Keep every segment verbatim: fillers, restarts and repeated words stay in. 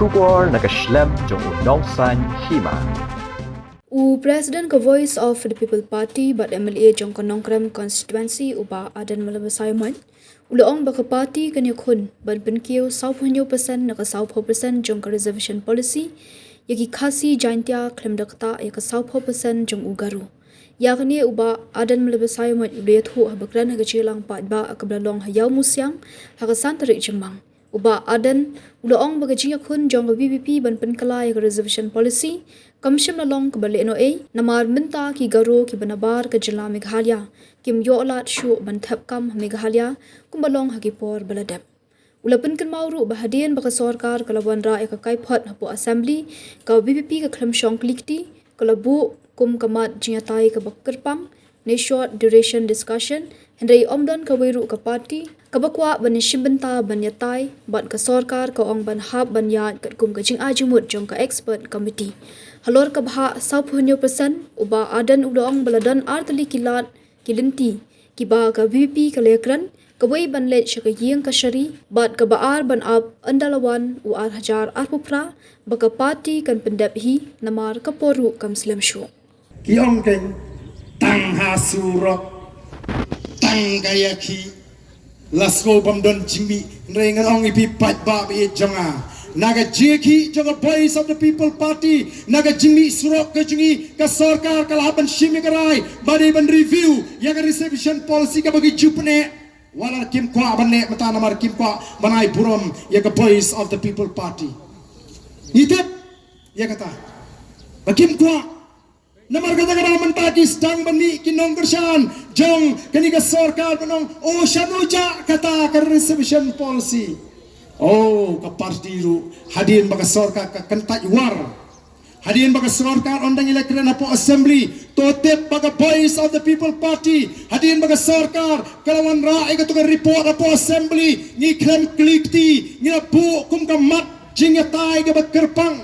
Khubor na ka shlem jong u Nongsaiñ Hima. U President ka Voice of the People Party bad M L A jong ka Nongkrem Constituency, u Bah Ardent Miller Basaiawmoit, u la ong ba ka party kan ïakhun ban pynkiew sawphew hynñiew percent na ka sawphew percent jong ka reservation policy ïa ki Khasi Jaintia khlem da ktah ïa ka sawphew percent jong u Garo. Ïa kane u Bah Ardent Miller Basaiawmoit u la ïathuh haba kren ha ka jingïalang paidbah kaba la long ha Ïawmusiang ha ka san tarik Jymmang. U Bah Ardent u la ong ba ka jingïakhun jong ka V P P ban pynkylla ïa ka reservation policy kam shym la long kaba lehnohei, namar mynta ki Garo kiba nabar ka jylla Meghalaya kim ïoh lad shuh ban thep kam ha Meghalaya kumba long ha ki por ba la dep. U la pynkynmaw ruh ba hadien ba ka sorkar ka la wanrah ïa ka kaiphod hapoh Assembly, ka V P P ka khlem shong kli kti, ka la buh kum ka mat jingïatai kaba kyrpang ne short duration discussion, hynrei ym don kawei ruh ka party kaba kwah ban ïashim bynta ban ïatai bad ka sorkar, ka ong, ban hap ban ïaid katkum ka jingai jingmut jong ka expert committee. Halor ka bhah sawphew hynñiew percent, u Bah Ardent u la ong ba la don artylli ki lad ki lynti kiba ka V P P ka la ïakren, kawei ban leit sha ka ïing kashari bad kaba ar ban ap ynda la wan u ar hajar arphew phra ba ka party kan pyndep hi, namar ka por ruh kam slem shuh. Ki ong keiñ, tang ha surok, tang ka ïakhih, la sngew bym don jingmih. Hynrei ngan ong ïa phi paidbah ba ïeit jong nga, na ka jingïakhih jong ka Voice of the People Party, na ka jingmih surok ka jong ngi, ka sorkar ka la hap ban shim ïa ka rai ba dei ban review ïa ka reservation policy kaba ki ju pyneh. Wat la kim kwah ban leh mynta namar kim kwah ban ai burom ïa ka Voice of the People Party. Ngi tip ïa kata ba kim kwah. Namar kata ka daw mynta ki sdang ban mih ki nongkyrshan jong kane ka sorkar ban ong, "Oh, shano jah kata ka reservation policy?" Oh, ka party ruh hadien ba ka sorkar ka kyntait war, hadien ba ka sorkar ong dang ïaleh kren hapoh Assembly, to tip ba ka Voice of the People Party, hadien ba ka sorkar ka la wanrah ïa kato ka report hapoh Assembly, ngi khlem kli kti, ngi la buh kum ka mat jingïatai kaba kyrpang,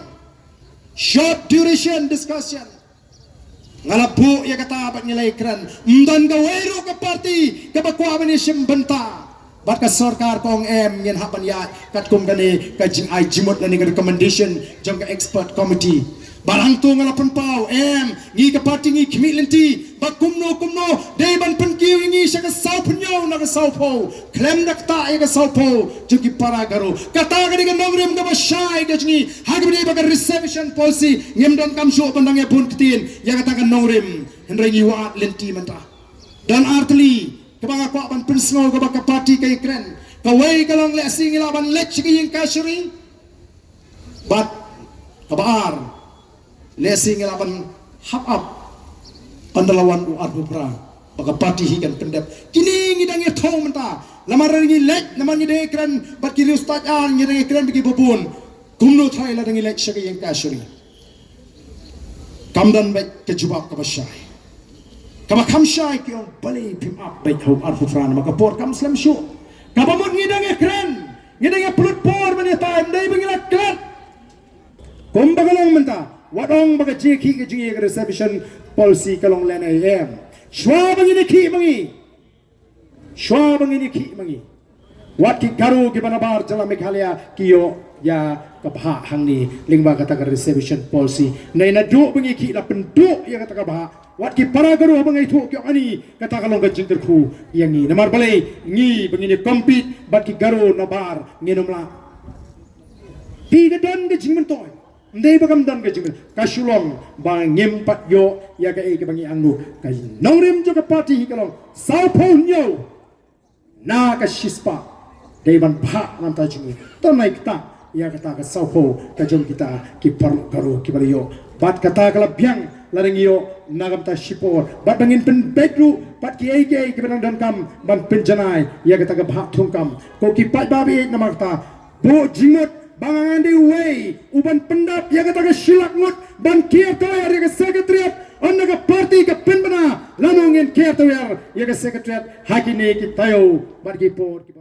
short duration discussion. Nga la buh ïa kata bad ngi la ïakren. Ym don kawei ruh ka party kaba kwah ban ïashim bynta. Bad ka sorkar ka ong em, ngin hap ban ïaid katkum kane ka jingai jingmut lane ka recommendation jong ka expert committee. Bad hangto nga la pynpaw, em, ngi ka party ngi khmih lynti ba kumno kumno dei ban pynkiew ïa ngi sha ka sawphew hynñiew na ka sawphew. Khlem da ktah ïa ka sawphew jong ki para Garo. Kata ka dei ka nongrim kaba shai ka jong ngi ha kaba dei ba ka reservation policy. Ngim donkam shuh ban dang ïa bun ktien ïa kata ka nongrim, hynrei ngi wad lynti mynta. Don artylli kaba nga kwah ban pynsngew kaba ka party ka ïakren. Kawei ka long lehse ngi lah ban leit sha ka ïing kashari. Bad kaba ar, lehse ngi lah ban hap ap ynda la wan u arphew phra ba ka party hi kan pyndep. Kine ngi dang ïathuh mynta. Namar ngi leit, namar ngi dang ïakren bad ki riewstad, ar ngi dang ïakren bad kiba bun. Kumno tharai lada ngi leit sha ka ïing kashari? Kam don beit ka jubab kaba shai. Kaba kham shai ki ong, balei phim ap beit ha u arphew phra namar ka por kam slem shuh. Kaba mut ngi dang ïakren, ngi dang ïapynlut por ban ïatai, ym dei ba ngi la klet. Kumba ka long mynta, wat ong ba ka jingïakhih ka jong ngi ïa ka reservation policy ka long lehnohei, em. Shuwa ba ngin ïakhih ma ngi, shuwa ba ngin ïakhih ma ngi, wat ki Garo kiba nabar jylla Meghalaya ki ïoh ïa ka bhah hangne lyngba kata ka reservation policy. Nai naduh ba ngi ïakhih la pynduh ïa kata ka bhah, wat ki para Garo haba ngi ïathuh ki ong, ani, kata ka long ka jingkyrkhu ïa ngi. Namar balei? Ngi ba ngin ïa compete bad ki Garo nabar ngin ym lah. Phi, ka don ka jingmyntoi. Ym dei ba kam don ka jingmyntoi. Ka shu long ba ngim pat ïoh ïa kaei kaba ngi angnud. Ka nongrim jong ka party hi ka long sawphew hynñiew na ka shispah. Dei ban bhah na ka bynta jong ngi. To nai ktah ïa kata ka sawphew ka jong kita ki paralok Garo kiba la ïoh. Bad kata ka la biang lada ngi ïoh na ka bynta shipor. Bad ba ngin pynbeit ruh bad kiei kiei kiba dang donkam ban pynjanai ïa kata ka bhah thungkam. Ko ki paidbah ba ïeit, namar kata, buh jingmut ba nga ngan dei uwei uban pyndap ïa kata ka shi lak ngut ban kiar tawiar ïa ka Secretariat. Ynda ka party ka pynbna, lano ngin kiar tawiar ïa ka Secretariat ha kine ki taïew bad ki por ki